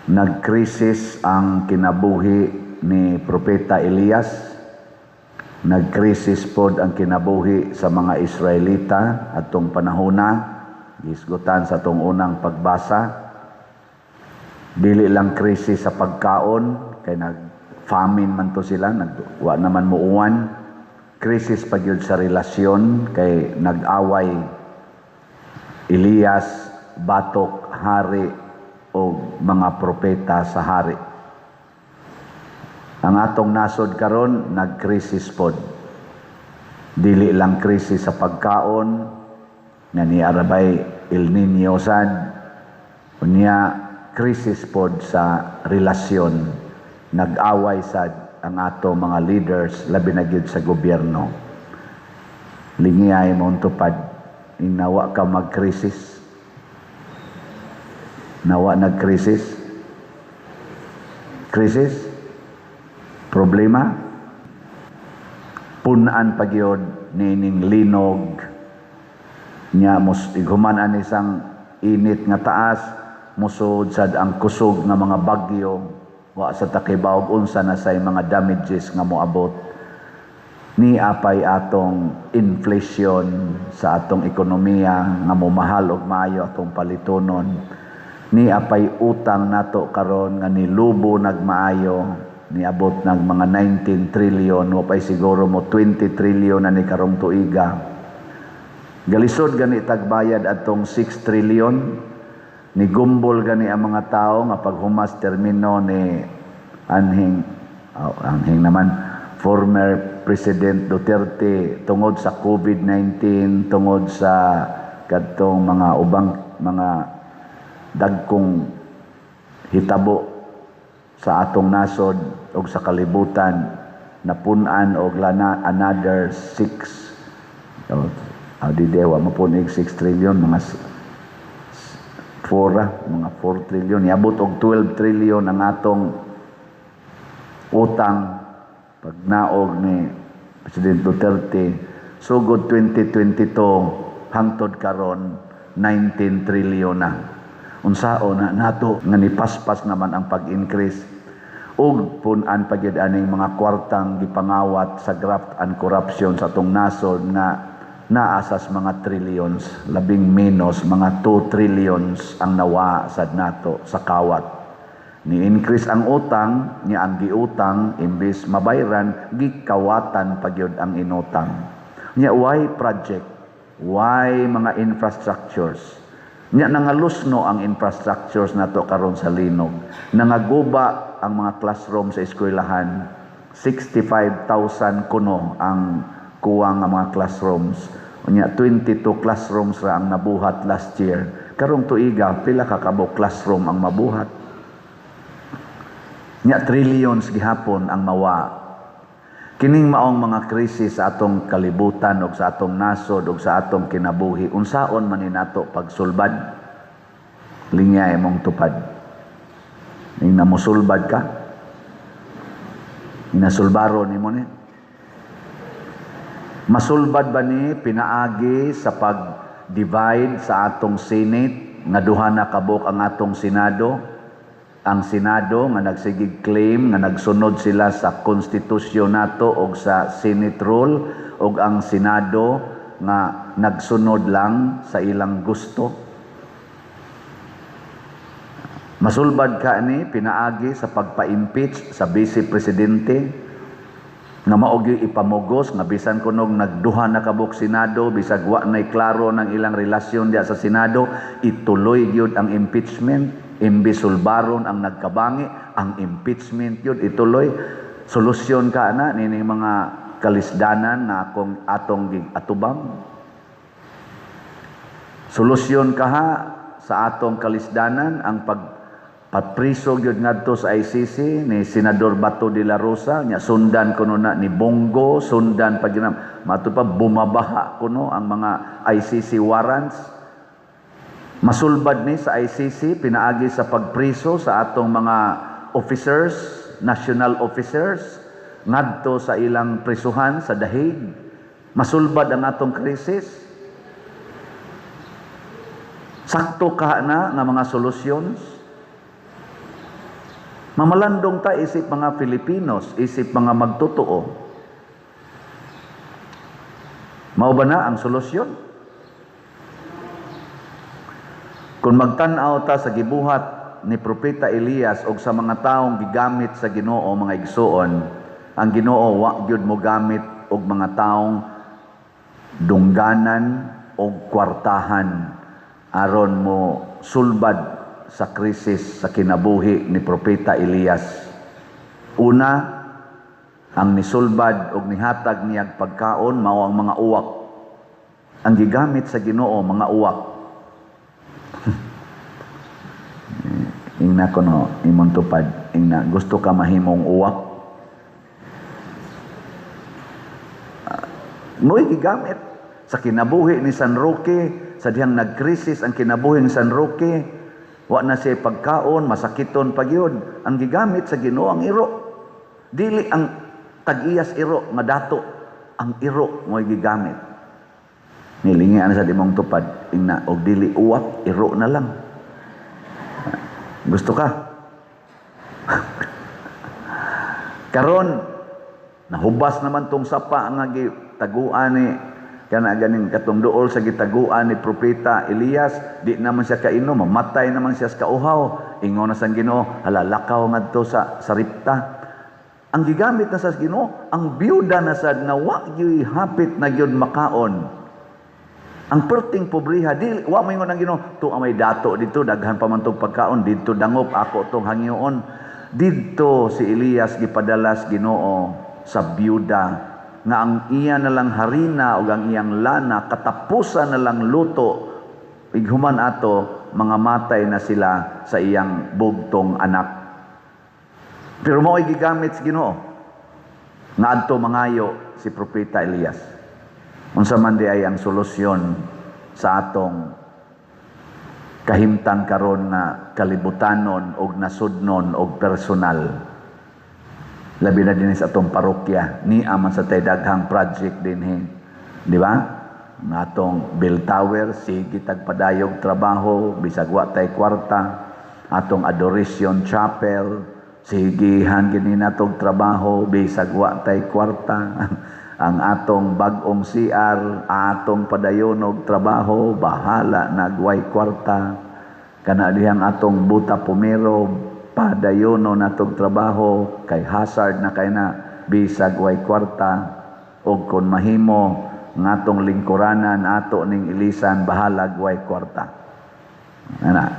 Nagkrisis ang kinabuhi ni Propeta Elias. Nagkrisis pod ang kinabuhi sa mga Israelita atong panahona, gisgutan sa atong unang pagbasa. Dili lang krisis sa pagkaon kay nag-famine man to sila, wa naman muuwan. Krisis pa gyud sa relasyon kay nag-away Elias batok hari o mga propeta sa hari. Ang atong nasod karon nagkrisis pod. Dili lang krisis sa pagkaon nga ni arabay El Nino sad, unya krisis pod sa relasyon. Nag-away sad ang ato mga leaders, labi na gyud sa gobyerno. Lingiyay mo tupad, inawa ka magkrisis. Nawa nagkrisis? Krisis? Problema? Punan pa gyud nining linog nya mus ighuman ani isang init nga taas, musod sad ang kusog nga mga bagyo. Wa sa ta kibaw unsa na say mga damages nga moabot. Ni apay atong inflation sa atong ekonomiya nga momahal og maayo atong palitonon. Ni apay utang nato karon nga nilubo nagmaayo, niabot nag mga 19 trillion o pay siguro mo 20 trillion na ni karong tuiga. Galisod gani tagbayad atong 6 trillion. Nigumbol gani ang mga tao nga paghumas termino ni anhing, oh, anhing naman, former President Duterte, tungod sa COVID-19, tungod sa kadtong mga ubang mga dagkong hitabo sa atong nasod og sa kalibutan, napun-an og lana another 6, oh, di dewa mapunig 6 trillion, mga 4, mga 4 trillion. Niabot og 12 trillion ang atong utang pagnaog ni President Duterte. Sugod 2022 hangtod karon, 19 trillion na. Unsaon na nato nga nipaspas naman ang pag-increase ug pun-an pa gyud aning mga kwartang gipangawat sa graft and corruption sa atong nasod nga naa sas mga trillions, labing menos mga 2 trillions ang nawa sad nato sa kawat. Ni increase ang utang niya, ang giutang imbis mabayran, gikawatan pa gyud ang inutang niya. Why project? Why mga infrastructures niya? Nangalusno ang infrastructures nato karon sa linog. Nangaguba ang mga classroom sa eskwelahan. 65,000 kuno ang kuwang nga mga classrooms. Unya 22 classrooms ra ang nabuhat last year. Karong tuiga, pila ka kabuok classroom ang mabuhat? Nya trillions gihapon ang mawa. Kining maong mga krisis sa atong kalibutan ug sa atong nasod ug sa atong kinabuhi, unsaon man ni nato pagsulbad? Lingya imong tupad. Ning namusulbad ka? Inasulbaro nimo ni? Masulbad ba ni pinaagi sa pag-divide sa atong Senate nga duha na kabuk ang atong Senado? Ang Senado nga nagsigig claim nga nagsunod sila sa konstitusyon nato og sa Senate rule, og ang Senado nga nagsunod lang sa ilang gusto. Masulbad ka ni pinaagi sa pagpa-impeach sa vice presidente nga mao gyud ipamugos nga bisan kunog nagduha na kabuk Senado, bisag wa nay klaro ng ilang relasyon diya sa Senado, ituloy gyud ang impeachment? Imbis sulbaron ang nagkabangi, ang impeachment gyud ituloy. Solusyon ka na nining mga kalisdanan na akong atong atubang? Solusyon kaha sa atong kalisdanan ang pag papriso gyud ngadto sa ICC ni Senador Bato de la Rosa? Nya sundan kuno na ni Bong Go, sundan pa gyud mato pa bumabaha kuno ang mga ICC warrants. Masulbad ni sa ICC pinaagi sa pagpriso sa atong mga officers, national officers, ngadto sa ilang prisuhan sa The Hague? Masulbad ang atong krisis? Sakto ka na nga mga solusyon? Mamalandong ta isip mga Filipinos, isip mga magtotoo. Mao ba na ang solusyon? Kung magtan-aw ta sa gibuhat ni Propeta Elias og sa mga taong gigamit sa Ginoo, mga igsuon, ang Ginoo wa gyud mo gamit og mga taong dungganan og kwartahan aron mo sulbad sa krisis sa kinabuhi ni Propeta Elias. Una, ang nisulbad og nihatag niyag pagkaon mao ang mga uwak. Ang gigamit sa Ginoo, mga uwak. Ingna kono imong tupad, ingna gusto ka mahimong uwak. Mo'y gigamit sa kinabuhi ni San Roque, sa dihang nagkrisis ang kinabuhi ni San Roque, wa na siya pagkaon, masakiton pa gyud. Ang gigamit sa Ginoo ang iro. Dili ang tag-iyas iro nga dato, ang iro mo'y gigamit. Nilingi ana sa imong tupad, ingna og dili uwak, iro na lang. Gusto ka? Karon nahubas naman tong sapa nga gitaguan ni kana ganing katong duol sa gitaguan ni Propeta Elias, di naman siya kainom, mamatay naman siya sa kauhaw. Ingon na sa Ginoo, hala, lakaw ngadto sa Saripta. Ang gigamit na sa Ginoo, ang byuda na sad nga wa gyud hapit na gyud makaon. Ang perting pobriha, di wa moingon ang Ginoo, to ang may dato dito, daghan pa man tong pagkaon didto, dangop ako tong hangyoon. Didto si Elias gipadalas Ginoo sa byuda nga ang iya na lang harina o ang iyang lana katapusan na lang luto, ighuman ato mga matay na sila sa iyang bugtong anak. Pero mao'y gigamit sa Ginoo nga adto mangayo si Propeta Elias. Unsa man di ay ang solusyon sa atong kahimtang karon nga kalibutanon og nasudnon og personal? Labi na dinhi sa atong parokya, ni aman sa tay daghang project dinhi, di ba? Nga atong bell tower, sige tagpadayog trabaho bisag wa tay kwarta. Atong Adoration Chapel, sigihan gini natog trabaho bisag wa tay kwarta. Ang atong bag-ong CR, atong padayonog trabaho, bahala nagway kwarta. Kana dihang atong buta pumero, padayono natog trabaho kay hazard na kay na bisag way kwarta. Og kon mahimo ngatong lingkuranan ato ning ilisan, bahalag way kwarta. Ana,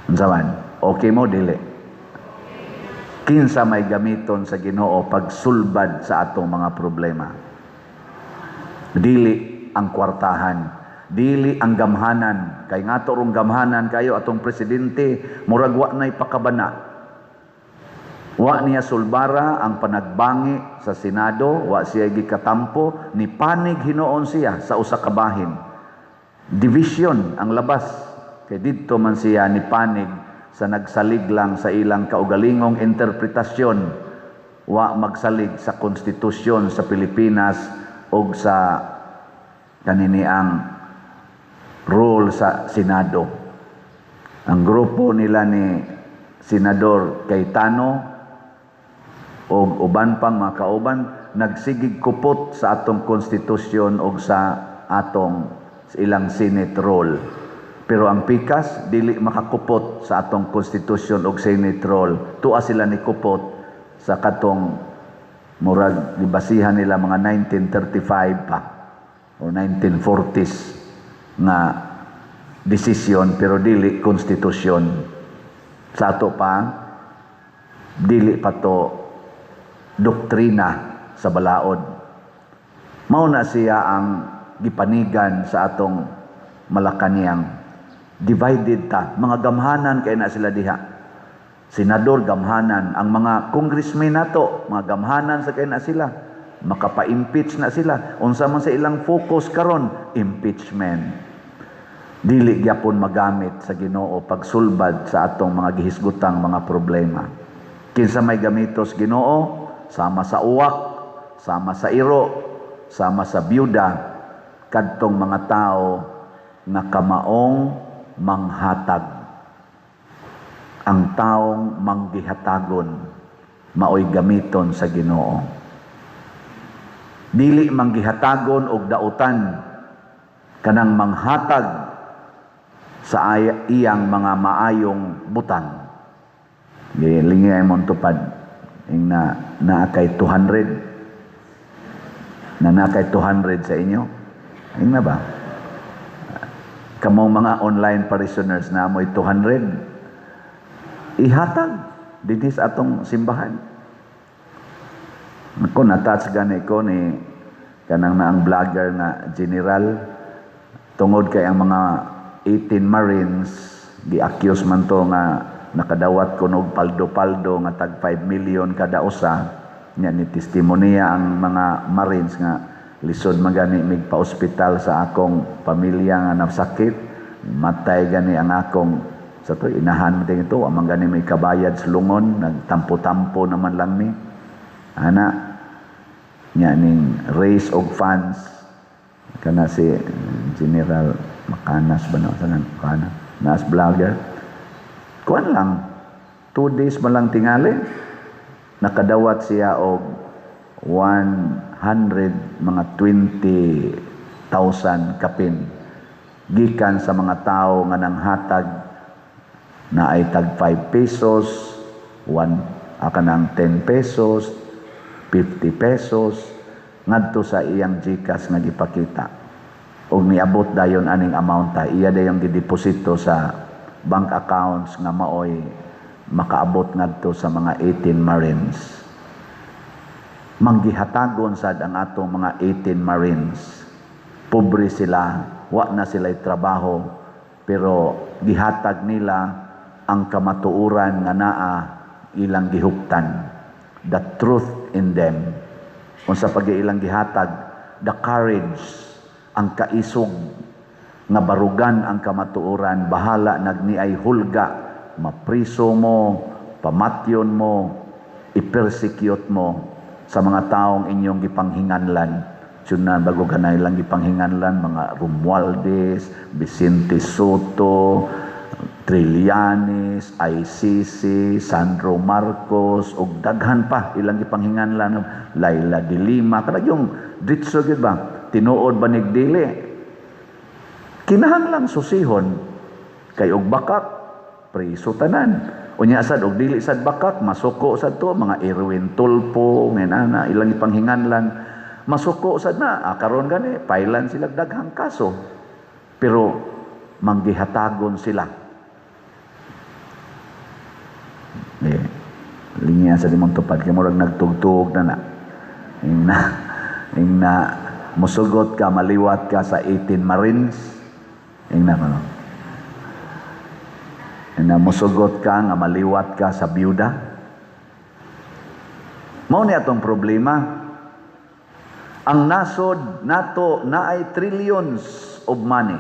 unsa man? Okay mo dili? Kinsa may gamiton sa Ginoo pagsulbad sa atong mga problema? Dili ang kwartahan, dili ang gamhanan. Kay ngato rong gamhanan kayo atong presidente, murag wa nay pakabana. Wa niya sulbara ang panagbangi sa Senado, wa siya gikatampo, ni panig hinuon siya sa usa ka bahin. Division ang labas. Kay didto man siya ni panig sa nagsalig lang sa ilang kaugalingong interpretasyon, wa magsalig sa konstitusyon sa Pilipinas og sa kanini ang rule sa Senado. Ang grupo nila ni Senador Cayetano og uban pang mga kauban nagsigig kupot sa atong konstitusyon og sa atong ilang Senate rule. Pero ang pikas dili makakupot sa atong konstitusyon og Senate rule. Tua sila ni kupot sa katong murag gibasihan nila mga 1935 pa o 1940s nga desisyon, pero dili konstitusyon. Sa ato pa dili pa to doktrina sa balaod. Mao na siya ang gipanigan sa atong Malacañang. Divided ta, mga gamhanan kay na sila diha. Senador gamhanan, ang mga congressmen nato, mga gamhanan sa kay na sila. Makapa-impeach na sila. Unsa man sa ilang focus karon, impeachment. Dili gyapon magamit sa Ginoo pagsulbad sa atong mga gihisgutang mga problema. Kinsa may gamitos Ginoo, sama sa uwak, sama sa iro, sama sa byuda, kadtong mga tao nga kamaong manghatag. Ang taong manggihatagon maoy gamiton sa Ginoo. Dili manggihatagon og dautan, kanang manghatag sa iyang mga maayong butang. Lingi ay mong tupad ing na naa kay 200, na naa kay 200 sa inyo. Ing na ba? Kamong mga online parishioners na mo'y 200, ihatag dinhi sa atong simbahan. Ako, na-touch gani ko ni kanang naang vlogger nga general tungod kay ang mga 18 Marines gi-accuse man to nga nakadawat kuno og paldo-paldo nga tag 5 million kada usa. Nya ni testimonya ang mga Marines nga lisod man gani mig pa-ospital sa akong pamilya nga nasakit, matay gani ang akong sa to inahan mo ito, amang gani may kabayad sa lungon, nagtampo-tampo naman lang mi ana. Nya ning raise og funds kana si General Macanas ba no, sa kana nas vlogger, kuan lang, 2 days man lang tingali, nakadawat siya og 100 mga 20,000 kapin gikan sa mga tao nga nanghatag na ay tag 5 pesos, 1 kanang 10 pesos, 50 pesos ngadto sa iyang GCash nga gipakita, ug niabot dayon aning amount ta, iya dayong gideposito sa bank accounts nga maoy makaabot ngadto sa mga 18 Marines. Manggihatagon sad ang atong mga 18 Marines. Pobre sila, wa na sila trabaho, pero gihatag nila ang kamatuoran nga naa ilang gihuptan, the truth in them. Unsa pag ilang gihatag? The courage, ang kaisog nga barugan ang kamatuoran, bahala nagniay hulga, mapriso mo, pamatyon mo, i-persecute mo sa mga taong inyong gipanghinganlan. Sunan bago kanay lang gipanghinganlan, mga Romualdez, Vicente Sotto, Trillanes, ICC, Sandro Marcos, ug daghan pa ilang gipanghinganlan, Leila de Lima, kanang yung ditso gyud ba? Tinuod ba nig dili? Kinahanglang susihon kay og bakak, priso tanan. Unya sad og dili sad bakak, masuko sad to mga Erwin Tulfo, ngayon ana ilang ipanghinganlan. Masuko sad na, karon gani pailan sila daghang kaso. Pero manggihatagon sila. Eh, linya sa dimong tupad kay murag nagtugtug na na. Ing na musugot ka, maliwat ka sa 18 Marines. Ing na ano? Ing na musugot ka nga maliwat ka sa byuda. Mao ni atong problema. Ang nasod nato naay trillions of money.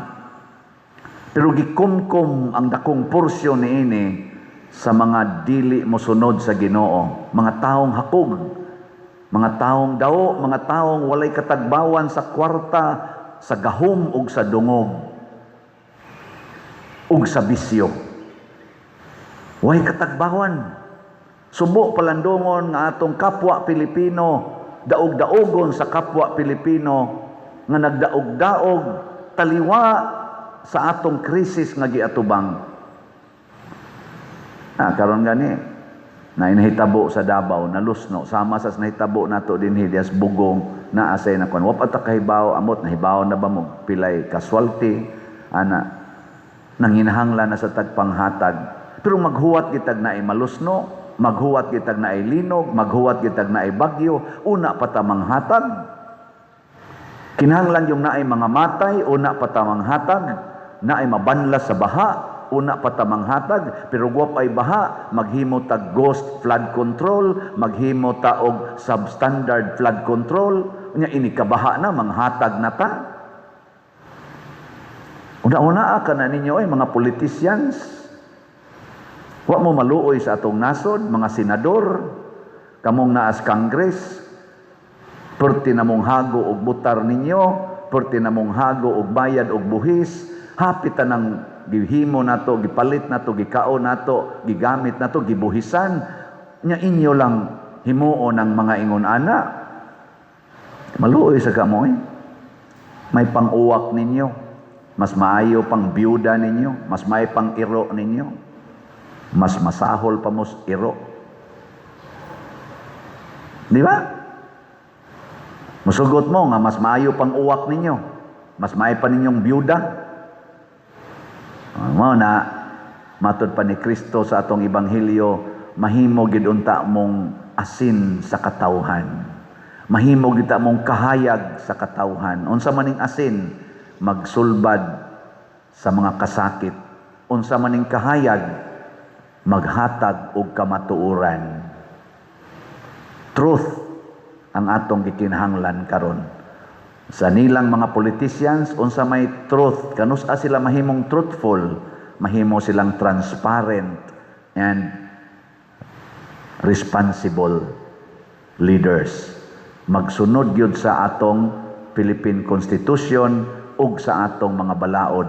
Pero gikumkum ang dakong porsyon niini sa mga dili mosunod sa Ginoo, mga taong hakog, mga taong dao, mga taong walay katagbawan sa kwarta, sa gahom ug sa dungog ug sa bisyo. Way katagbawan. Subo palandungon nga atong kapwa Pilipino, daog-daogon sa kapwa Pilipino nga nagdaog-daog taliwa sa atong krisis nga giatubang. Ah, karon gani na inahitabo sa Davao na lusno sama sa nahitabo nato dinhi dias Bugong na asay na kon wa pa ta kahibaw, amot nahibaw na ba mo pilay casualty ana, nanginahanglan na sa tagpanghatag. Pero maghuwat gitag naay malusno, maghuwat gitag naay linog, maghuwat gitag naay bagyo, una pa ta manghatag. Kinahanglan yung naay mga matay, una pa ta manghatag. Naay mabanlas sa baha, una pa ta manghatag. Pero guwap ay baha, maghimo tag ghost flood control, maghimo ta og substandard flood control. Unya ini kabaha na, manghatag na ta. Una-una ka na ninyo ay mga politicians. Wa mo maluoy sa atong nasod, mga senador, kamong naas Congress, perti na mong hago og butar ninyo, perti na mong hago og bayad og buhis, hapit ng Gihimo nato, gipalit nato, gikaon nato, gigamit nato, gibuhisan nya. Inyo lang himuon ang mga ingon ana. Maluoy sa kamo eh. May pang-uwak ninyo, mas maayo pang byuda ninyo, mas maayo pang iro ninyo, mas masahol pa mos iro, di ba? Musugot mo nga mas maayo pang uwak ninyo, mas maayo pa ninyong byuda. Mao na matod pa ni Kristo sa atong ebanghelyo, mahimo gid unta mong asin sa katawhan. Mahimo gid ta mong kahayag sa katawhan. Unsa maning asin? Magsulbad sa mga kasakit. Unsa maning kahayag? Maghatag og kamatuoran. Truth ang atong gikinahanglan karon. Sa nilang mga politicians, unsa may truth? Kanus-a sila mahimong truthful? Mahimo silang transparent and responsible leaders. Magsunod gyud sa atong Philippine Constitution ug sa atong mga balaod.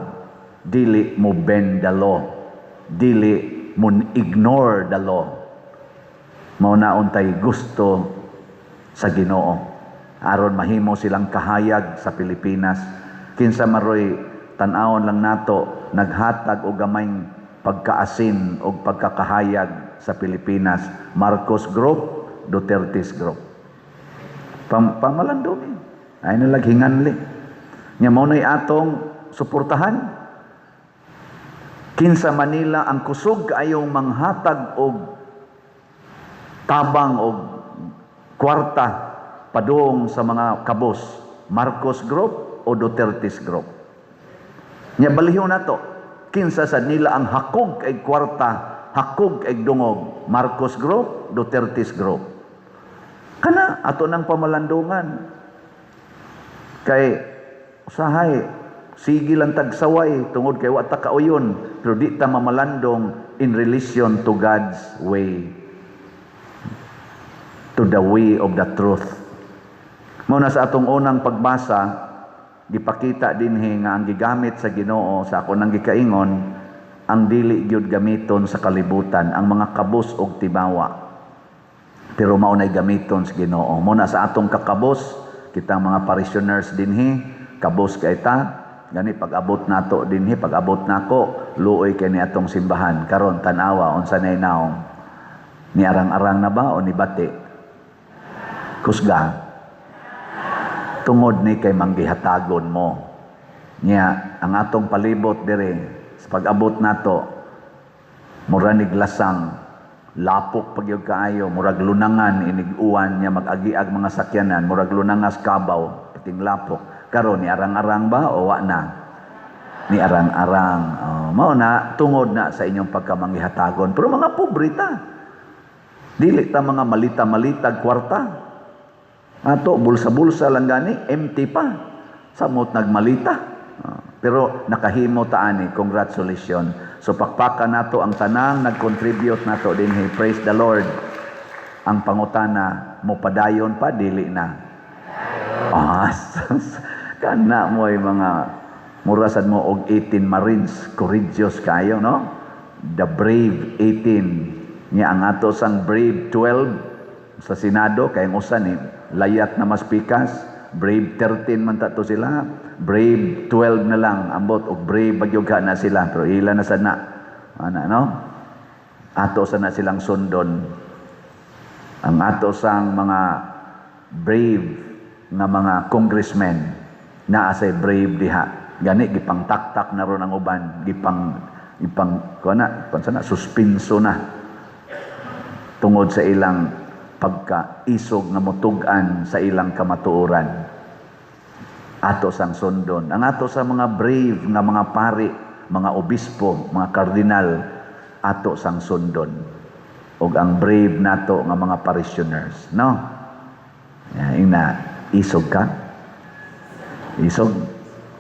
Dili mo bend the law, dili mo ignore the law. Mao na untay gusto sa Ginoo aron mahimo silang kahayag sa Pilipinas. Kinsa maroy, tan-awon lang nato, naghatag og gamayng pagkaasin og pagkakahayag sa Pilipinas? Marcos Group, Duterte's Group. Pamalandong ay nalag hinganli nya. Mao nay atong suportahan. Kinsa Manila ang kusog kaayong manghatag og tabang og kwarta padung sa mga kabos? Marcos Group o Duterte's Group? Nya balihon nato, kinsa sa nila ang hakog kay kwarta, hakog kay dungog? Marcos Group, Duterte's Group? Kana ato nang pamalandungan. Kay usahay sige lang tagsaway tungod kay wa ta kauyon, pero di ta mamalandong in relation to God's way, to the way of the truth. Mao na sa atong unang pagbasa, gipakita dinhi nga ang gigamit sa Ginoo, sa ako nang gikaingon, ang dili gyud gamiton sa kalibutan, ang mga kabos og tibawa. Pero mao nay gamiton sa Ginoo. Mao na sa atong kakabos, kitang mga parishioners dinhi, kabos kay ta. Gani pag-abot nato dinhi, pag-abot nako, luoy kay ni atong simbahan. Karon tan-awa unsa nay naong. Ni arang-arang na ba o ni bati? Kusga. Tungod ni kay manggihatagon mo. Nya ang atong palibot dire sa pag-abot nato, mura nig lasang, lapok pagyud kaayo, murag lunangan inig uwan nya mag-agiag mga sakyanan, murag lunangas kabaw pating lapok. Karon ni arang-arang ba o wa na? Ni arang-arang. Oh, mao na tungod na sa inyong pagkamanggihatagon, pero mga pobre ta, dili ta mga malita-malitag kwarta. Ato bulsa-bulsa lang gani, empty pa. Samot nagmalita. Pero nakahimo ta ani, congratulations. So pakpakan nato ang tanang nag-contribute nato dinhi. Praise the Lord. Ang pangutana, mo padayon pa, dili na? Ah, kana mo ay mga murasad mo og 18 Marines, courageous kayo, no? The brave 18. Nya ang ato sang brave 12 sa Senado kay ang usa ni layat na mas pikas. Brave 13 man ta to sila, brave 12 na lang ambot, og brave bagyog na sila, pero ila na sana ana, no? Ato sana silang sundon, ang ato sang mga brave nga mga congressmen. Naa say brave diha. Gani gipangtaktak na ron ang uban, gipang ipang kuan na sana, suspenso na tungod sa ilang pagkaisog nga mutug-an sa ilang kamatuoran. Ato sang sundon ang ato sa mga brave nga mga pari, mga obispo, mga kardinal. Ato sang sundon ug ang brave nato nga mga parishioners, no? Ina isog ka, isog.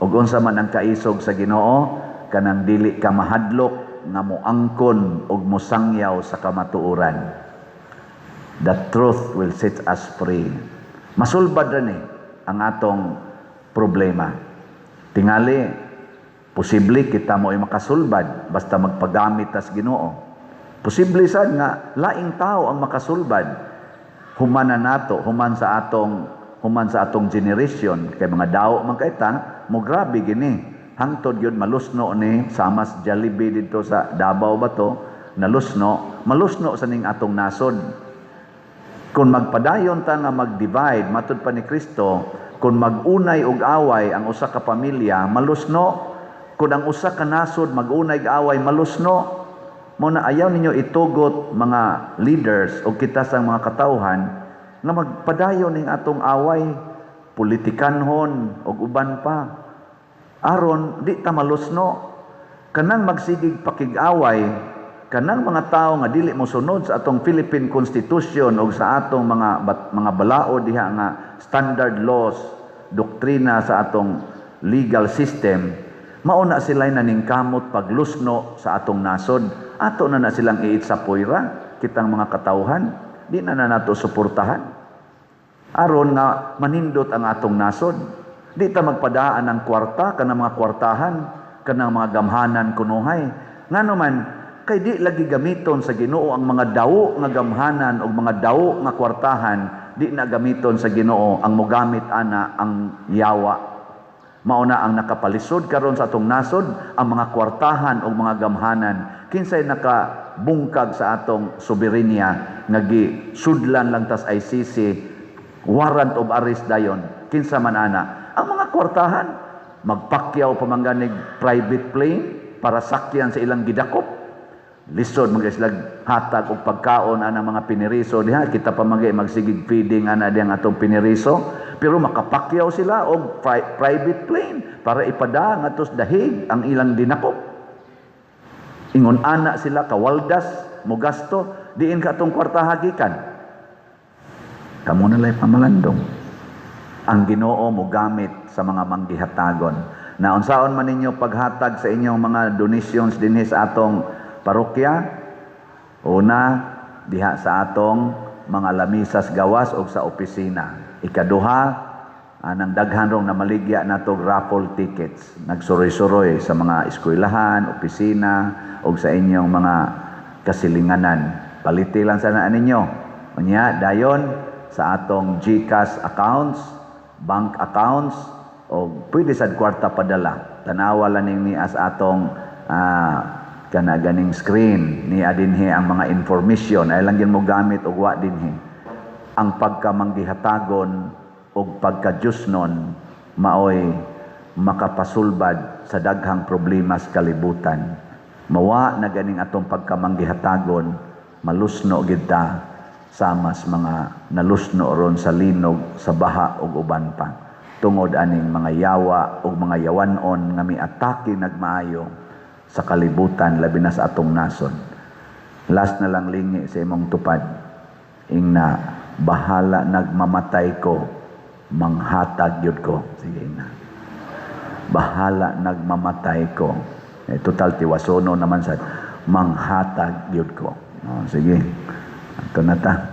Ug unsa man ang kaisog sa Ginoo? Kanang dili ka mahadlok nga moangkon ug mosangyaw sa kamatuoran. The truth will set us free. Masulbad ra ni ang atong problema. Tingali Posible kita mo ay makasulbad basta magpagamit tas Ginoo. Posible sad nga laing tao ang makasulbad human na nato, human sa atong generation, kay mga daw man kay ta mo. Grabe gini, hangtod gyud malusno ni samas Jollibee dito sa Davao ba to nalusno, malusno sa ning atong nasod. Kung magpadayon ta nga mag-divide, matud pa ni Kristo, kung mag-unay og away ang usa ka pamilya, malusno. Kung ang usa ka nasod mag-unay og away, malusno. Mo na ayaw ninyo itugot, mga leaders o kita sa mga katawhan, nga magpadayon ning atong away, politikanhon og uban pa, aron di ta malusno. Kanang magsigig pakig-away, kanang mga tao nga dili mo sunod sa atong Philippine Constitution o sa atong mga balaod diha nga standard laws, doktrina sa atong legal system, mao na sila naningkamot paglusno sa atong nasod. Ato na na silang iitsapoyra, kitang mga katawhan, di na na nato suportahan. Aron nga manindot ang atong nasod. Di ta magpadaan ng kwarta kanang mga kwartahan, kanang mga gamhanan kunuhay. Ngano man, kay di lagi gamiton sa Ginoo ang mga dawo nga gamhanan o mga dawo nga kwartahan, di na gamiton sa Ginoo. Ang mogamit ana ang yawa. Mao na ang nakapalisod karon sa atong nasod ang mga kwartahan o mga gamhanan. Kinsay nakabungkag sa atong soberenya nga gisudlan lang tas ICC warrant of arrest dayon? Kinsa man ana? Ang mga kwartahan. Magpakyaw pa man ganig private plane para sakyan sa ilang gidakop. Lisod man sila hatag og pagkaon ana mga piniriso diha. Kita pa man magsigig feeding ana diyang atong piniriso, pero makapakyaw sila og private plane para ipada ngadto sa dahig ang ilang dinakop. Ingon ana sila kawaldas mogasto. Diin ka atong kwarta hagikan? Kamo na lay pamalandong. Ang Ginoo mogamit sa mga manggihatagon. Na unsaon man ninyo paghatag sa inyong mga donations dinhi sa atong parokya, una, diha sa atong mga lamisas gawas o sa opisina. Ikaduha, anang daghan rong namaligya nato raffle tickets. Nagsuroy-suroy sa mga eskwelahan, opisina, o sa inyong mga kasilinganan. Paliti lang sana ninyo. Unya, dayon sa atong GCash accounts, bank accounts, o pwede sad kwarta padala. Tanawa lang ning ni as atong kana ganing screen ni adinhi ang mga information ay lang gin mo gamit og wa dinhi. Ang pagkamanggihatagon og pagka-Diyosnon maoy makapasulbad sa daghang problema sa kalibutan. Mawa na ganing atong pagkamanggihatagon, malusno gid ta samas mga nalusno ron sa linog, sa baha ug uban pa. Tungod aning mga yawa ug mga yawanon nga miatake nagmaayo sa kalibutan, labi na sa atong nasod. Last na lang, lingi sa imong tupad. Ingna, "Bahala nagmamatay ko, manghatag yun ko." Sige na. "Bahala nagmamatay ko." Eh, total, tiwasono naman sa manghatag yun ko. Oh, sige. Ito na ta.